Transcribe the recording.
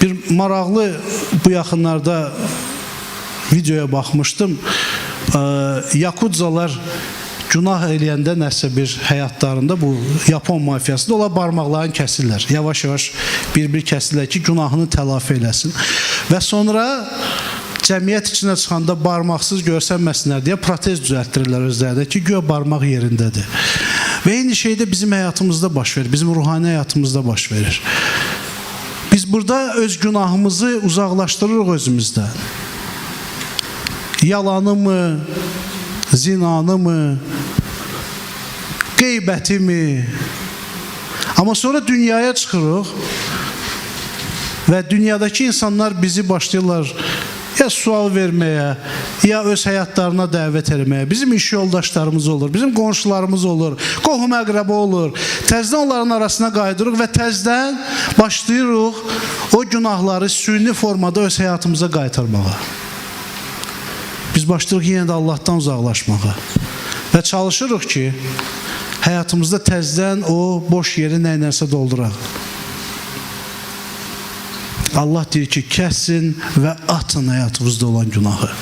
Bir maraqlı bu yaxınlarda videoya baxmışdım. Yakudzalar günah eləyəndə nəsə bir həyatlarında bu Yapon mafiyasında onlar barmaqlarını kəsirlər. Yavaş-yavaş bir-bir kəsirlər ki, günahını tələfi eləsin. Və sonra cəmiyyət içinə çıxanda barmaqsız görsənməsinlər deyə protez düzəltdirirlər özlərinə ki, güya barmaq yerindədir. Və eyni şey də bizim həyatımızda baş verir, bizim ruhani həyatımızda baş verir. Biz burada öz günahımızı uzaqlaşdırırıq özümüzdən. Yalanı mı, zinanı mı, qeybəti mi? Amma sonra dünyaya çıxırıq və dünyadakı insanlar bizi başlayırlar ya sual verməyə, ya öz həyatlarına dəvət eləməyə. Bizim iş yoldaşlarımız olur, bizim qonşularımız olur, qohum əqrəba olur. Təzdən onların arasına qayıdırıq və təzdən başlayırıq o günahları süni formada öz həyatımıza qaytarmağa. Biz başlayırıq yenə də Allahdan uzaqlaşmağa və çalışırıq ki, həyatımızda təzdən o boş yeri nə ilənsə dolduraq. Allah deyir ki, kəsin və atın həyatınızda olan günahı.